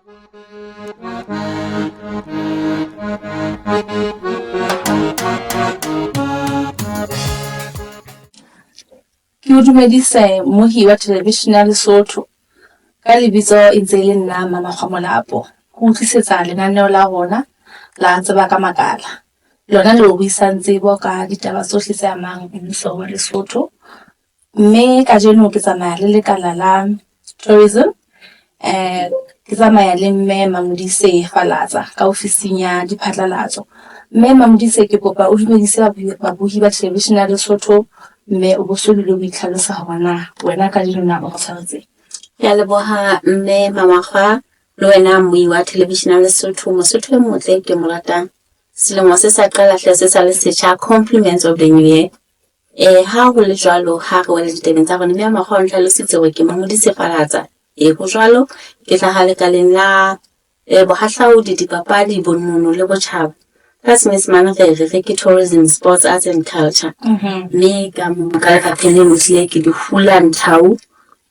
Ke o dumedise mmohi wa thelevishene ya Lesotho. Ka lebitso e ntse e le nna Mamakgwa Molapo. Ho o tlisetsa lenaneo la rona la Tseba ka Makala. Lona le o ruisang tsebo ka ditaba tsohle tse amang mmuso wa Lesotho. Mme kajeno ke tsamaya le lekala la tourism, ke tsamaya le mme Mamodise Falatsa ka ofising ya diphatlalatso. Mme Mamodise ke kopa o dumedise babohi ba television ya Lesotho mme o bo so bile o itlhalosa hore na wena kajeno na o re tshwaretseng. Ke a leboha mme Mamakgwa le wena mmui wa television ya Lesotho, Mosotho e motle ke mo ratang. Selemo se sa qala hle se sa le setjha, compliments of the new year. Ee, ha ho le jwalo, ha re wela ditabeng tsa rona, mme Makgowa o ntlhalositse hore ke Mamodise Falatsa. Ee, ho jwalo. Ke hlaha lekaleng la bohahlaudi, dipapadi, bonono le botjhaba. Ka Senyesemane re re re ke Tourism, Sports, Arts and Culture. Mme ka mono ka lefapheng leno ehlile ke di hula nthau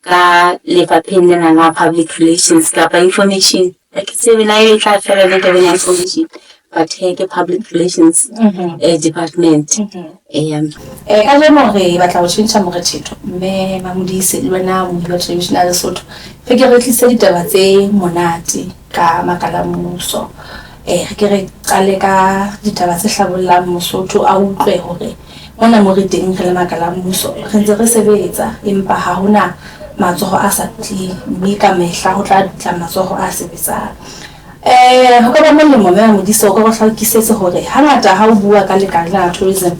ka lefapheng lena la public relations kapa information. Ha ke tsebe na e tla fela le tabeng ya information, but hee ke public relations department. Eya. Kajeno re batla ho tjhentjha morethetho mme Mamodise le wena mohi wa television ya Lesotho re ke re tlise ditaba tse monate ka makala a mmuso. Re ke re qale ka ditaba tse hlabollang Mosotho a utlwe hore Mona mo re teng re le makala a mmuso, re ntse re sebetsa empa ha ho na matsoho a sa tleng mme ka mehla ho tla tla matsoho a sebetsang. Ho ka ba molemo Mme Mamodise o ka re hlakisetse hore hangata ha o bua ka lekala lena la tourism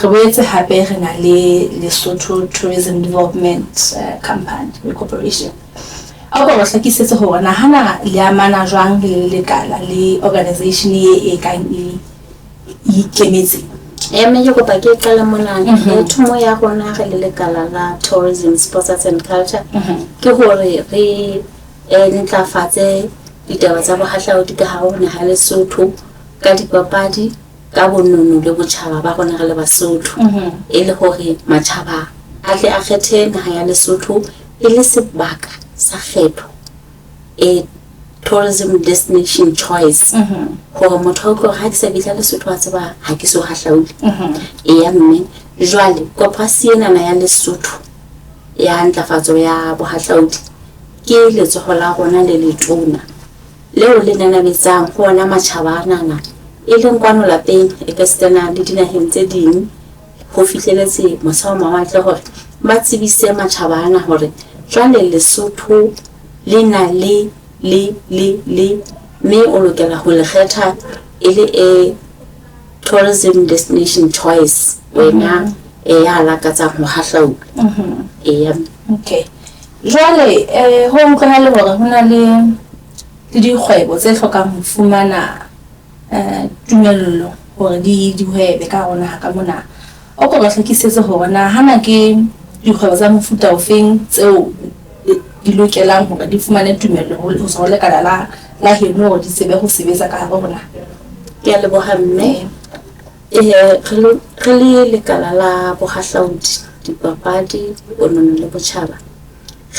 re boetse hape re na le Lesotho Tourism Development Company le Corporation. A o ka re hlakisetse hore na hana le amana jwang le lekala le organization e e kang e ikemetseng? Ee, mme ke kopa ke qale mona. Thomo ya rona re le lekala la Tourism, Sports, Arts and Culture ke hore re ntlafatse ditaba tsa bohahlaudi ka hare ho naha ya Lesotho ka dipapadi, ka bonono le botjhaba ba rona re le Basotho. E le hore matjhaba a tle a kgethe naha ya Lesotho e le sebaka sa kgetho. A tourism destination choice hore motho a utlwe hore ha ke sa fihla Lesotho wa tseba ha ke so hahlaule. Eya mme jwale koporasi enana ya Lesotho ya ntlafatso ya bohahlaudi ke letsoho la rona le letona leo le nanabetsang ho ona matjhaba anana e leng kwano lapeng ekasitana le dinaheng tse ding ho fihleletse mose wa mawatle hore ba tsebise matjhaba ana hore jwale Lesotho le na le, le, le, le, mme o lokela ho le kgetha e le e tourism destination choice wena e ya lakatsang ho hahlaula. Eya. Okay. Jwale ho utlwahale hore ho na le le dikgwebo tse hlokang ho fumana tumello hore di di hwebe ka hare ho naha ka mona. O ko re hlakisetse hore na hana ke dikgwebo tsa mofuta ofeng tseo di lokelang hore di fumane tumello ho tswa ho lekala la la heno hore di tsebe ho sebetsa ka hare ho naha. Ke a leboha mme. Re le lekala la bohahlaudi, dipapadi, bonono le botjhaba,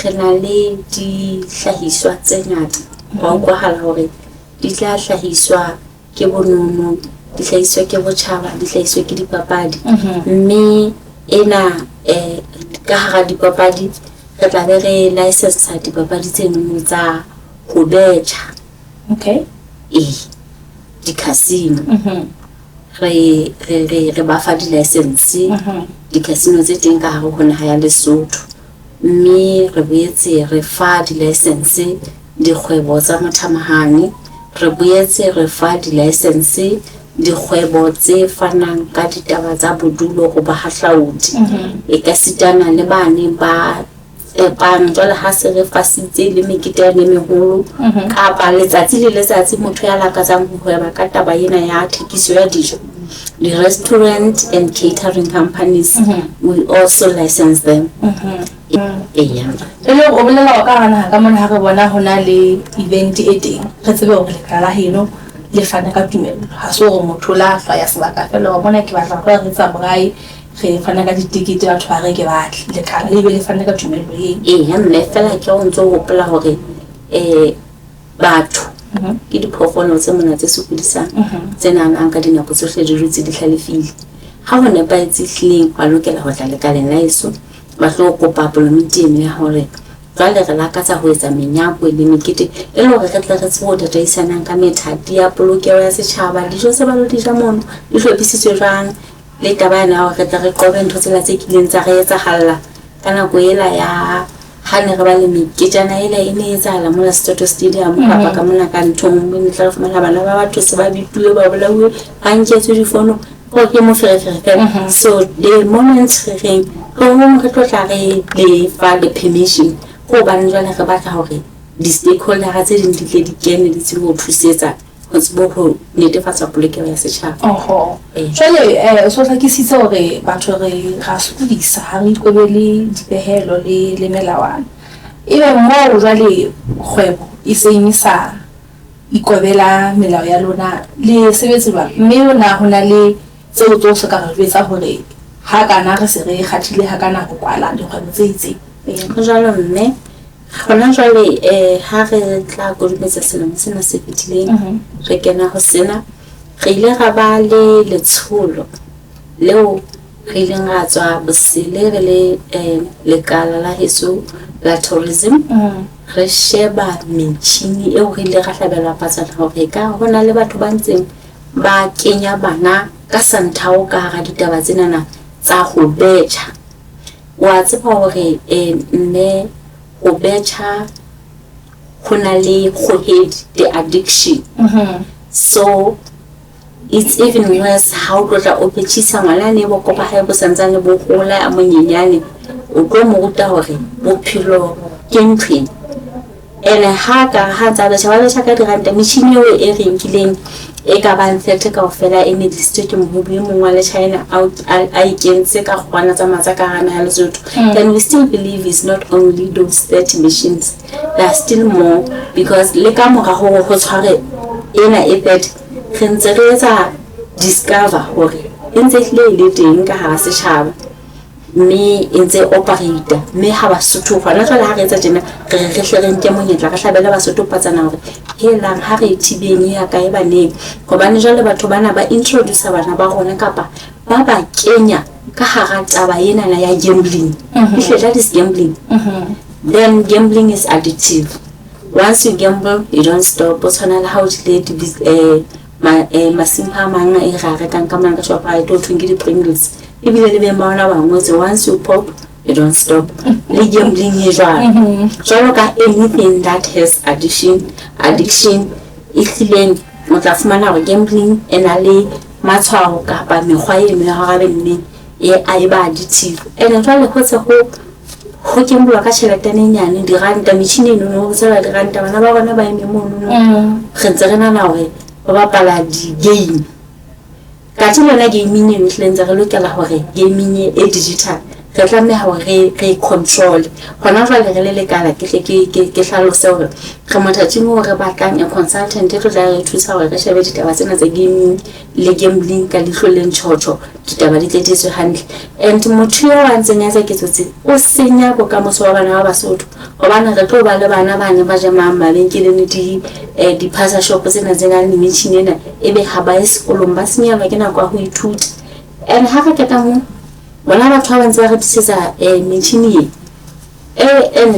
re na le dihlahiswa tse ngata. Hwa utlwahala hore di tla hlahiswa ke bonono, di hlahiswe ke botjhaba, di hlahiswe ke dipapadi. Mme ena ka hara dipapadi re tla be re license dipapadi tsenono tsa ho betjha. Okay. Ee, di-casino. Re re re re ba fa di-license di-casino tse teng ka hare ho naha ya Lesotho. Mme re boetse re fa di-license dikgwebo tsa mothamahane. Re boetse re fa di-license dikgwebo tse fanang ka ditaba tsa bodulo ho bahahlaudi. Ekasitana le ba neng ba tsepang jwale ha se re fasitse le mekete yane e meholo kapa letsatsi le letsatsi motho ya lakatsang ho hweba ka taba ena ya thekiso ya dijo. Di-restaurant and catering companies, we also license them. Eya. E le hore o bolela hore ka hara naha ka mona ha re bona ho na le event e teng, re tsebe hore lekala la heno le fana ka tumello. Ha se hore motho o la hlwaya sebaka feela wa bona ke batla ho tlo retsa braai, re fana ka ditekete batho ba reke ba tle. Lekala le be le fane ka tumello eo. Eya mme feela ke o ntso hopola hore. Batho ke diphoofolo tse mona tse sokodisang, tse nahanang ka dinako tsohle di dutse di hlalefile. Ha ho nepahetse ehlileng ba lokela ho tla lekaleng la heso ba tlo kopa polomiti eno ya hore jwale re lakatsa ho etsa menyakwe le mekete e le hore re tle re tsebe ho tataisanang ka methati ya polokeho ya setjhaba, dijo tse ba lo di ja mono di hlophisitswe jwang, le taba yane ya hore re tle re qobe ntho tsela tse kileng tsa re etsahalla ka nako ela ya ha ne re ba le meketjana ela e ne e etsahala mona Soweto Stadium kapa ka mona ka nthong, ne tla re fumana bana ba batho se ba bituwe, ba bolauwe, ba nketswe difono, hore ke moferefere fela. So the moment re reng tlohong re tlo tla re le fa le permission, ke hobane jwale re batla hore di-stakeholder tse ding di tle di kene di tsebe ho thusetsa ho tsebe ho netefatsa polokeho ya setjhaba. Oho. Ee. Jwale o so hlakisitse hore batho re ra sokodisa ha re ikobele dipehelo le le melawana. Ebe moo jwale kgwebo e seng e sa ikobela melao ya lona le sebetse jwang? Mme na ho na le tseo tse o soka re jwetsa hore ha kana re se re kgathile ha kana ho kwala dikgwebo tse itseng? Ee. Ho jwalo mme, hona jwale ha re tla kodumetsa selemo sena se fetileng, re kena ho sena, re ile ra ba le letsholo leo re ileng ra tswa bosele re le lekala la heso la tourism, re sheba metjhini eo re ile ra hlabelwa patsana hore ka ho na le batho ba ntseng ba kenya bana ka santhao ka hara ditaba tsenana tsa ho betjha. Wa tseba hore mme ho betjha ho na le kgohedi, the addiction. So it's even worse ha o tlo tla o betjhisa ngwana ne boko ba hae bo santsane bo hola a monyenyane, o tlo mo ruta hore bophelo ke nthweng. Ene ha ka ha ntsa betjha, ba betjha ka diranta. Metjhini eo e re nkileng e ka bang 30 kaofela e ne tlisitswe ke mohobi e mong wa le China a e kentse ka kgwana tsa matsa ka hara naha ya Lesotho. And we still believe it's not only those 30 machines, there are still more, because le ka mora hore ho tshware ena e 30, re ntse re etsa discover hore e ntse ehlile e le teng ka hara setjhaba, mme e ntse operate. Mme ha Basotho hona jwale ha re etsa tjena, re re re hle re nke monyetla re hlabele Basotho patsana hore helang ha re e thibeng e ya kae baneng, hobane jwale batho bana ba introduce bana ba rona kapa ba ba kenya ka hara taba enana ya gambling. Ehlile that is gambling. Then gambling is addictive. Once you gamble, you don't stop. O tshwana le ha o jele masimo a mang e re a rekang ka mona ka Shoprite, ho thweng ke di-Pringles, ebile le beng ba ona ba ngotse once you pop you don't stop. Le gambling e jwalo. Jwalo ka anything that has addiction e hlileng o tla fumana hore gambling e na le matshwao kapa mekgwa eno ya hore a be nneng e a e ba addictive. And jwale ho tse ho gamblwa ka tjhelete e nyane, diranta, metjhini eno ho tsela diranta, bana ba rona ba eme mono, re ntse re nahana hore ba bapala di-game. Kathe le yona gaming eno ehlile ntse re lokela hore gaming e digital re tlameha hore re control. Hona jwale re le lekala, ke hle ke hlalose hore re mothating oo re batlang a consultant e tlo tla re thusa hore re shebe ditaba tsena tsa gaming le gambling ka leihlo le ntjhotjho, ditaba di tle di etswe hantle. And motho eo a ntseng a etsa ketso tse o senya bokamoso ba bana ba Basotho, hobane re tlo ba le bana ba ne ba jamang mabenkeleng di di-spaza shop tsena tse nang le metjhini ena, ebe ha ba ye sekolong, ba senyehelwa ke nako ya ho ithuta. And ha re qeta moo, bona batho ba ba ntse ba re tlisetsa metjhini e and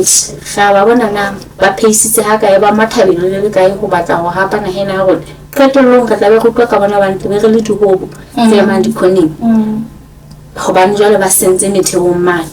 ra ba bona na ba pheisitse ha kae, ba mathabelo le le kae ho batla ho hapa naha ena ya rona. Qetellong re tla be re utlwa ka bona hobane tlabe re le dihobo tse emang dikhoneng, hobane jwale ba sentse metheong mane.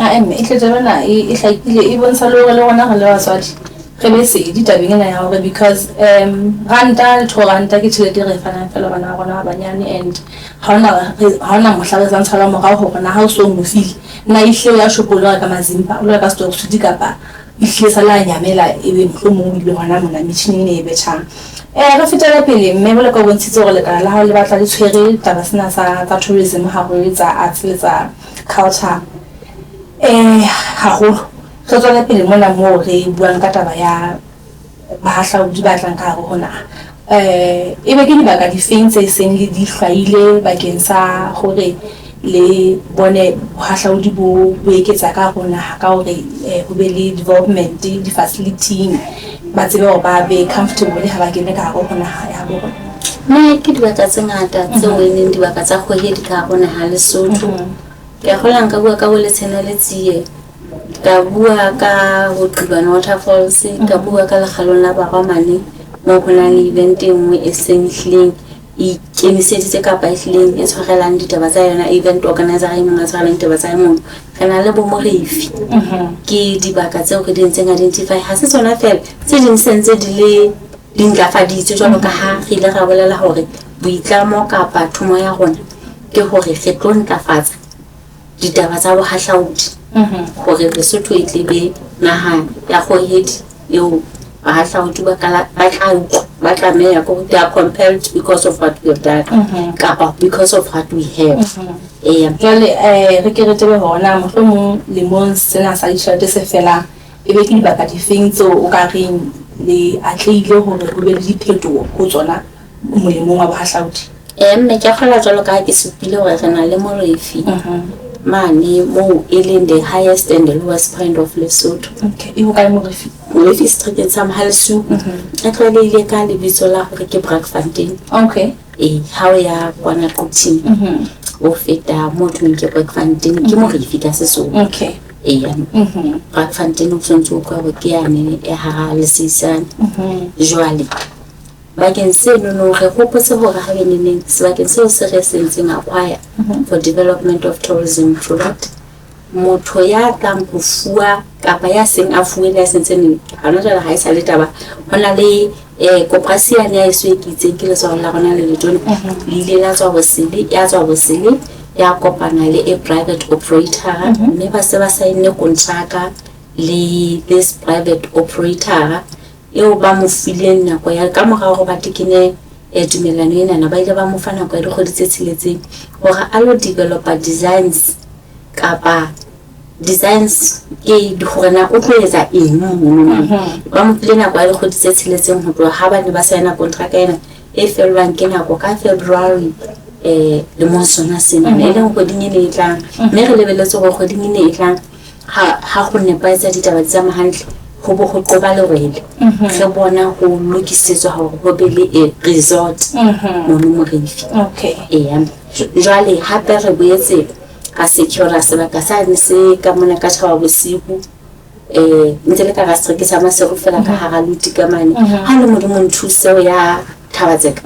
Ae mme e hle taba ena e hlakile, e bontsha le hore le rona re le batswadi re be sedi tabeng ena ya hore because ranta le 2 ranta ke tjhelete e re e fanang fela bana ba rona ba banyane, and ha hona mohla re tla ntshala morao hore na ha o so mo file na ehlile ya shop o lo reka mazimba, o lo reka stock suit, kapa ehlile sa la nyamela ebe mohlomong o ile hona mona metjhining ena e betjhang. Re fetele pele mme jwalo ka o bontshitse hore lekala la hao le batla le tshwere taba sena sa tsa tourism haholo, tsa arts le tsa culture haholo. Re tswele pele mona moo re buang ka taba ya bahahlaudi ba tlang ka hare ho naha. Ebe ke dibaka difeng tse seng le di hlwaile bakeng sa hore le bone bohahlaudi bo eketsa ka hare ho naha ka hore ho be le development di-facility-ing? ba tsebe hore ba be comfortable ha ba kene ka hare ho naha ya bo rona? Mme ke dibaka tse ngata tseo e leng dibaka tsa kgohedi ka hare ho naha ya Lesotho. Ke a kgolwa nka bua ka bo Letshena le Tsie, ka bua ka bo Qibane Waterfalls, ka bua ka Lekgalong la Barwa mane moo ho nang le event e nngwe e seng hlileng e ikemiseditse kapa e hlileng e tshwarelang ditaba tsa yona, event organizer e mong a tshwarelang ditaba tsa e mong. Re na le bo Morefi. Ke dibaka tseo re di entseng identify. Ha se tsona feela, tse ding se ntse di le di ntlafaditswe jwalo ka ha re ile ra bolela hore boitlamo kapa thomo ya rona ke hore re tlo ntlafatsa ditaba tsa bohahlaudi hore Lesotho e tle be naha ya kgohedi eo bahahlaudi ba ka ba tla utlwa ba tlameha ko they are compelled because of what we have done kapa because of what we have. Eya. Jwale re ke re tsebe hore na mohlomong lemong sena sa ditjhelete se felang e be ke dibaka difeng tseo o ka reng le atlehile hore ho be le diphetoho ho tsona molemong wa bohahlaudi? Ee mme ke a kgolwa jwalo ka ha ke supile hore re na le Morefi mane moo e leng the highest and the lowest point of Lesotho. Okay, e hokae Morefi? Morefi seterekeng sa Mohalesuku. E tlwaelehile ka lebitso la hore ke Brakfontein. Okay. Ee, ha o ya kwana Quthing o feta moo thweng ke Brakfontein, ke Morefi ka Sesotho. Okay. Eya. Brakfontein o tshwanetse o utlwa hore ke yane e hara Leseisane. Jwale bakeng senono re hopotse hore ha beneneng sebakeng seo se re se ntseng acquire for development of tourism product, motho ya tlang ho fuwa kapa ya seng a fuwe le ya sentseng hona jwale ha e sa le taba, ho na le koporasi yane ya eso e ke itseng ke letshwao la rona le letona le ile la tswa bosele, ya tswa bosele ya kopana le a private operator, mme ba se ba saenne kontraka le this private operator eo ba mo fileng nako ya ka mora hore ba tekene tumellano enana, ba ile ba mo fa nako ya dikgwedi tse tsheletseng hore a lo developa designs kapa designs ke hore na o tlo etsa eng mono. Ba mo file nako ya dikgwedi tse tsheletseng ho tloha ha ba ne ba saena kontraka ena e fellwang ke nako ka February lemong sona sena, e leng kgweding ena e tlang. Mme re lebelletse hore kgweding ena e tlang ha ho nepahetse ditaba di tsamaya hantle, ho bo ho qoba lerwele, re bona ho lokisetswa hore ho be le a resort mono Morefi. Okay. Eya. Jwale hape re boetse ra secure sebaka sane se ka mona ka Thaba Bosiu, ntse le ka hara setereke sa Maseru fela ka hara Luti ka mane. Ha le Modimo nthuse ho ya Thabatseka,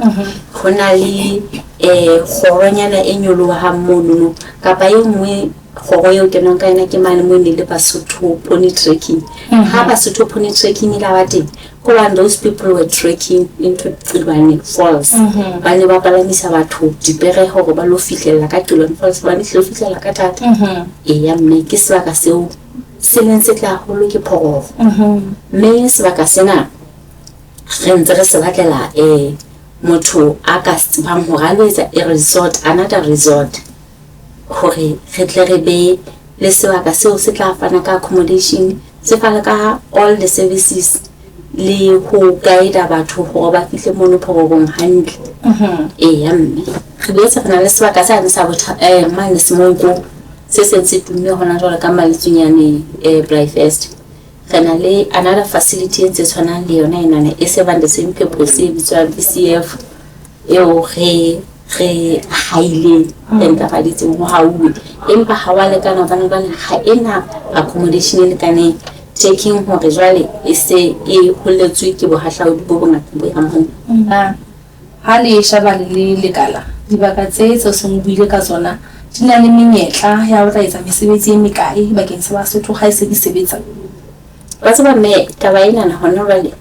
ho na le kgoronyana e nyolohang monono kapa e nngwe kgoro eo kenwang ka yona ke mane moo ne le Basotho pony trekking. Ha Basotho pony trekking e la ba teng, ke hobane those people were trekking into Qilwane Falls. Ba ne ba palamisa batho dipere hore ba lo fihlella ka Qilwane Falls, ba ne hlile fihlella ka thata. Eya mme ke sebaka seo se leng setle haholo ke Phororo. Mme sebaka sena re ntse re se batlela motho a ka tsebang hore a lo etsa a resort, another resort, hore re tle re be le sebaka seo se tla fana ka accommodation, se fana ka all the services le ho guide batho hore ba fihle mono Phororong hantle. Eya mme re boetse re na le sebaka sane sa mane Semonko se seng se tumme hona jwale ka Maletsunyane Braai-Fest. Re na le another facility e ntse tshwanang le yona enana e serving the same purpose e bitswang VCF eo re re haileng re ntlafaditseng ho hauwe, empa ha wa lekana hobane jwale ha ena accommodation e lekaneng, taking hore jwale e se e holetswe ke bohahlaudi bo bongata bo yang moo. Na ha le sheba le le lekala, dibaka tse tseo seng o buile ka tsona di na le menyetla ya ho tla etsa mesebetsi e mekae bakeng sa Basotho ha e se di sebetsa? Wa tseba mme taba enana hona jwale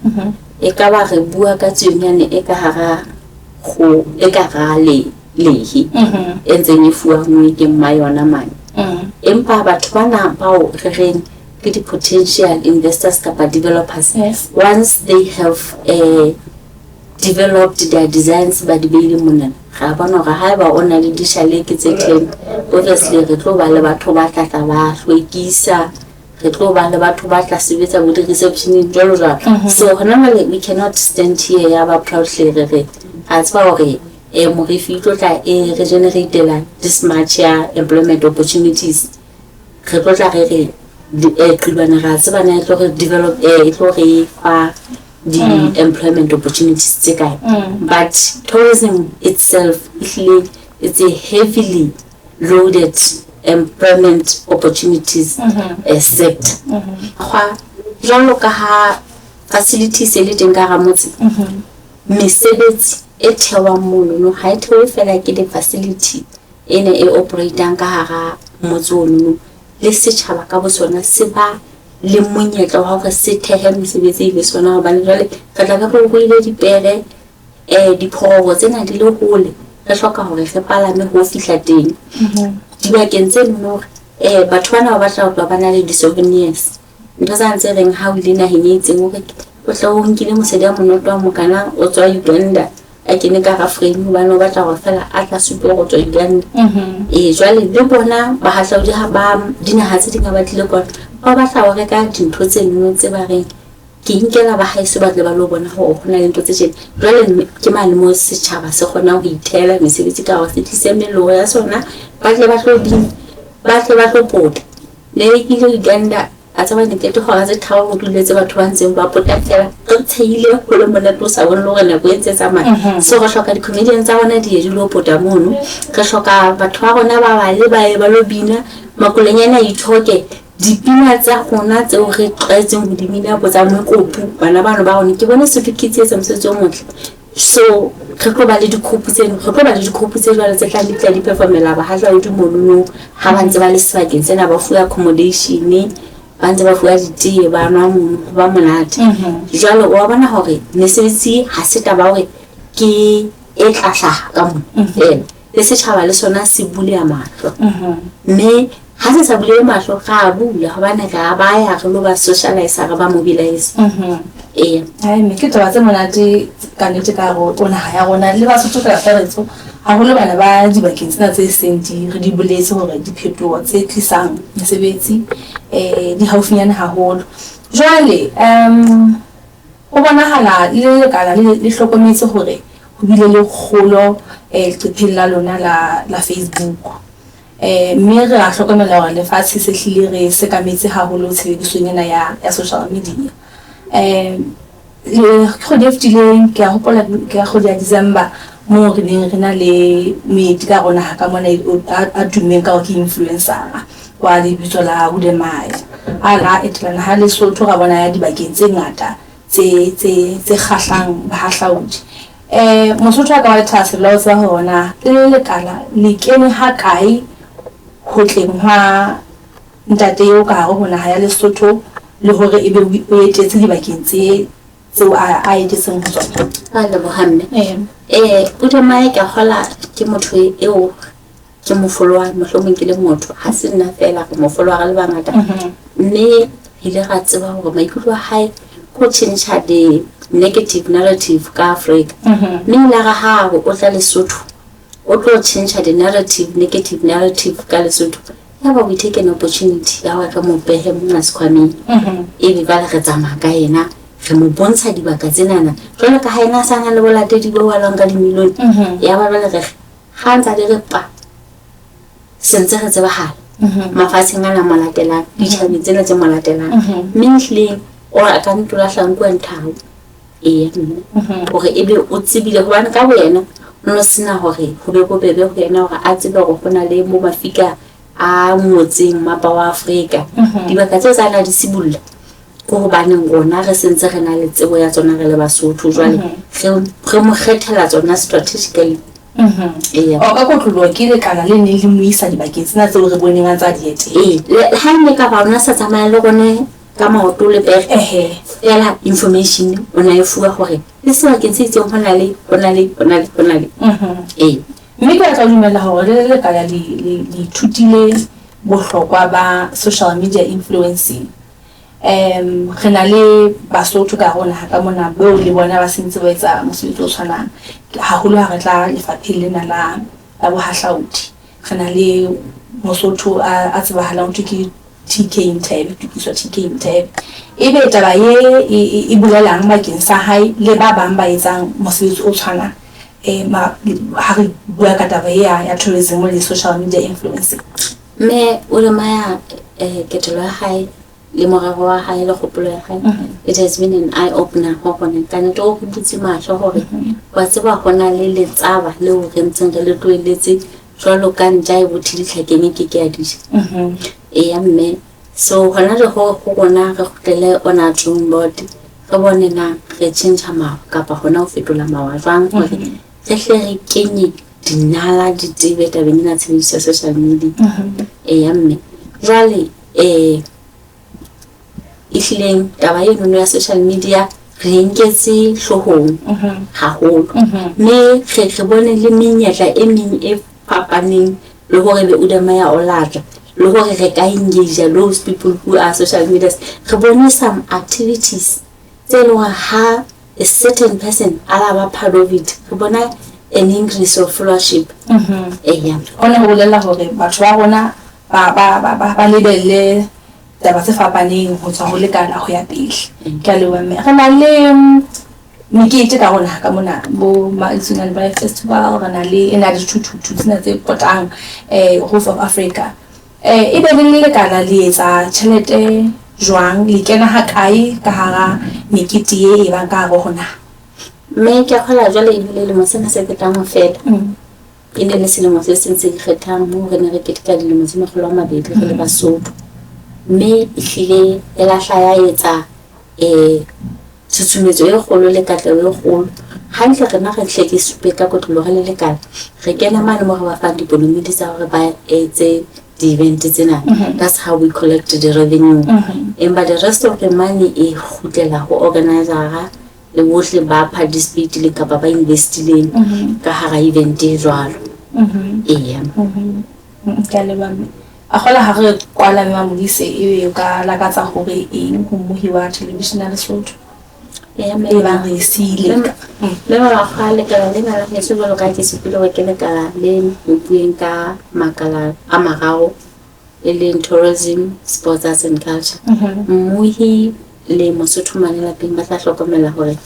e ka ba re bua ka tsuonyane e ka hara kgo e ka hara le lehe e ntseng e fuwangwe ke mma yona mane. Empa batho bana bao re reng ke di-potential investors kapa developers, once they have developed their designs ba di beile monana, ra bona hore haeba o na le di-chalet ke tse 10, obviously re tlo ba le batho ba tla tla ba hlwekisa, re tlo ba le batho ba tla sebetsa bo di-receptioneng jwalo jwalo. So hona jwale we cannot stand here ya ba proudly re re ra tseba hore Morefi e tlo tla e re generatela this much ya employment opportunities. Re tlo tla re re Qilwane ra tseba na e tlo re develop e tlo re fa di-employment opportunities tse kae. But tourism itself ehlile it's a heavily loaded employment opportunities sector. Gwa jwalo ka ha facilities e le teng ka hara motse, mesebetsi e thewang monono ha e thewe fela ke di-facility ena e operatang ka hara motse ono, le setjhaba ka bo sona se ba le monyetla wa hore se thehe mesebetsi e le sona. Hobane jwale re tla be re ruile dipere, diphororo tsena di le hole, re hloka hore re palame ho fihla teng dibakeng tse nono hore batho bana ba batla ho tloha ba na le di-souvenirs, ntho tsane tse reng ha o ile naheng e itseng o re o tle o nkile mosadi a monate wa mokana o tswa Uganda a kene ka hara frame hobane o batla hore fela a tla supe hore o tswa Uganda. Ee, jwale le bona bahahlaudi ha ba dinaha tse ding ha ba tlile kwana, ba batla ho reka dintho tse nngwe tse ba reng ke nkela ba haeso ba tle ba lo bona hore ho na le ntho tse tjena. Jwale ke mane moo setjhaba se kgonang ho ithehela mesebetsi ka hore se tlise meloko ya sona, ba tle ba tlo bina, ba tle ba tlo pota. Ne ke ile Uganda, a tseba ne qete hora tse tharo ho duletse batho ba ntseng ba pota fela, re tshehile ho le monate o sa bone le hore nako e ntse e tsamaya. So re hloka di-comedian tsa rona di ye di lo pota mono, re hloka batho ba rona ba bale ba ye ba lo bina, makolonyana a ithoke dipina tsa rona tseo re tlwaetseng ho di bina bo tsa mokopu, bana bano ba rona. Ke bone Sotho Kids e etsa mosebetsi o motle. So re tlo ba le di-group tseno, re tlo ba le di-group tse jwalo tse tlang di tla di performela bahahlaudi monono ha ba ntse ba le sebakeng sena, ba fuwa accommodation, ba ntse ba fuwa ditee, ba nwa mono, ho ba monate. Jwale wa bona hore mesebetsi ha se taba hore ke e tla hlaha ka mona fela, le setjhaba le sona se buleha mahlo. Mme ha se sa bulehe mahlo, re a bula hobane re a baya re lo ba socialize, re ba mobilize. Ee. Hai, mme ke taba tse monate ka nnete ka hare ho naha ya rona le Basotho ka kakaretso, haholo bana ba dibakeng tsena tse seng di re di boletse hore diphetoho tse tlisang mesebetsi di haufinyane haholo. Jwale ho bonahala le lekala le le hlokometse hore ho bile le kgolo leqepheng la lona la la Facebook. Mme re a hlokomela hore lefatshe se hlile re sekametse haholo tshebedisong ena ya ya social media. Le kgwedi e fetileng ke a hopola ke ka kgwedi ya December moo re neng re na le moeti ka hare ho naha ka mona a tummeng ka hore ke influencer-a wa lebitso la Wudemaya. A la etela naha ya Lesotho ra bona ya dibakeng tse ngata tse tse tse kgahlang bahahlaudi. Mosotho a ka ba le thahasello ya ho tseba hore na le le lekala le kene ha kae ho tleng hwa ntate eo ka hare ho naha ya Lesotho le hore ebe o etetse dibakeng tse tseo a a etetseng ho tsona. Ra leboha mme. Wudemaya ke a kgola ke motho eo ke mo follow-ang, mohlomong ke le motho, ha se nna fela re mo follow-a re le bangata. Mme re ile ra tseba hore maikutlo a hae ke ho tjhentjha the negative narrative ka Africa. Mme ile ra ha re o tla Lesotho, o tlo tjhentjha the narrative, negative narrative ka Lesotho. Yaba we take an opportunity ya hore re mo behe mona sekhwameng. Ebe jwale re tsamaya ka yena, re mo bontsha dibaka tsenana. Jwalo ka ha yena a sa na le bolatedi bo balwang ka dimilione. Ya ba jwale re ha ntsa di re pa, se ntse re tsebahala mafatsheng ana mo latelang, ditjhabeng tsena tse mo latelang. Mme ehlileng o a ka ntola hlankuwa nthao. Eya mme, hore ebe o tsebile hobane ka boyena o no sena hore ho be bobebe ho yena hore a tsebe hore ho na le bo mafika a ngotseng mmapa wa Afrika. Dibaka tseo tsa na di sibulla ke hobaneng rona re sentse re na le tsebo ya tsona re le Basotho. Jwale re mo kgethela tsona strategically. Eya. O ka kotloloha ke lekala le neng le mo isa dibakeng tsena tseo re boneng a ntsa di etela. Ee, le ha ne ka ba ona sa tsamaya le rone ka maoto le pere. Fela information o na e fuwa hore le sebakeng se itseng ho na le, ho na le, ho na le, ho na le. Ee. Mme ke batla ho dumela hore le le lekala le le le ithutile bohlokwa ba social media influencing. Re na le Basotho ka hare ho naha ka mona beo le bona ba sentse ba etsa mosebetsi o tshwanang, haholo ha re tla lefapheng lena la la bohahlaudi. Re na le Mosotho a a tsebahalang ho thwe ke TK Nthebe, Tokiso TK Nthebe. Ebe taba ye e e bolelang bakeng sa hae le ba bang ba etsang mosebetsi o tshwanang ha re bua ka taba e ya ya tourism le social media influencing? Mme Wudemaya ketelo ya hae le morero wa hae le kgopolo ya hae, it has been an eye opener ho rona. Ka nnete o re butse mahlo hore wa tseba ho na le letsaba leo re ntseng re le tlohelletse jwalo ka ntja e bothe ditlhakeng e ke ke ya di ja. Eya mme, so hona jwale ho ho rona re kgutlele on our drawing board, re bone na re tjhentjha mawa kapa hona ho fetola mawa jwang hore re hle re kenye dinala di tebe tabeng ena ya tshebediso ya social media. Eya mme, jwale ehlileng taba enono ya social media re e nketse hloohong haholo, mme re re bone le menyetla e meng e fapaneng le hore ebe Udamaya o latla le hore re ka engage those people who are social media. Re bone some activities tse leng hore ha a certain person a la ba part of it, re bona an increase of followership. Eya. Hona ho bolela hore batho ba rona ba ba ba ba ba lebelle taba tse fapaneng ho tswa ho lekala ho ya pele. Ke a leboha mme. Re na le mekete ka rona ka mona bo Matsonga Braai Festival, re na le ena dithuthuthu tsena tse potang Roof of Africa. Ebe le le lekala le etsa tjhelete jwang, le kena ha kae ka hara mekete ye e bang ka hare ho naha? Mme ke a kgolwa jwale ebile lemo sena se fetang ho fela e ne le selemo se seng se ikgethang moo re ne re keteka dilemo tse 200 re le Basotho. Mme ehlile e lahla ya etsa tshutshumetso e kgolo le katleho e kgolo. Hantle rena re hle ke supe ka kotloloho re le lekala, re kena mane moo re ba fang dikolomiti tsa hore ba etse di-event tsena. That's how we collect the revenue. Empa the rest of the money e kgutlela ho organizer-a le bohle ba participate-ileng kapa ba investileng ka hara event e jwalo. Eya. Ke a leboha mme. A kgola ha re kwala mme Mamodise, ebe o ka lakatsa hore eng ho mmohi wa television ya Lesotho? Eya mme. E bang re e siile. Mme Malakgwa, lekala lena la heso jwalo ka ha ke supile hore ke lekala le bueng ka makala a mararo e leng tourism, sports, arts and culture. Mmohi le Mosotho mane lapeng ba tla hlokomela hore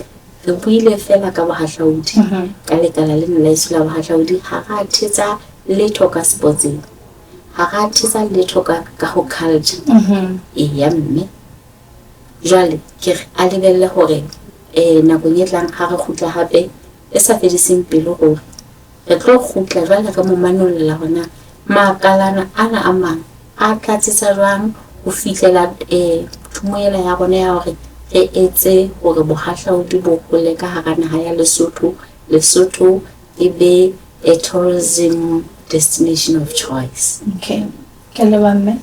re buile fela ka bohahlaudi, ka lekala lena la heso la bohahlaudi. Ha ra thetsa letho ka sportseng, ha ra thetsa letho ka ka ho culture. Eya mme, jwale ke re a lebelle hore nakong e tlang ha re kgutla hape e sa fediseng pelo hore re tlo kgutla jwale re mo manollela hona makalana ana a mang a tlatsetsa jwang ho fihlela thomo ela ya rona ya hore re etse hore bohahlaudi bo hole ka hara naha ya Lesotho. Lesotho e be a tourism destination of choice. Okay. Ke a leboha mme.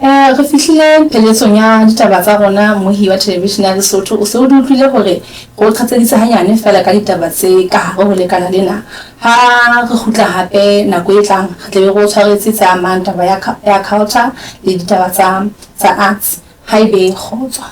Re fihlile pheletsong ya ditaba tsa rona mmohi wa television ya Lesotho. O se o di utlwile hore re o qhatseditse hanyane feela ka ditaba tse ka hare ho lekala lena. Ha re kgutla hape nako e tlang re tle be re o tshwaretse tse amang taba ya ya culture le ditaba tsa tsa arts. Haebe kgotso.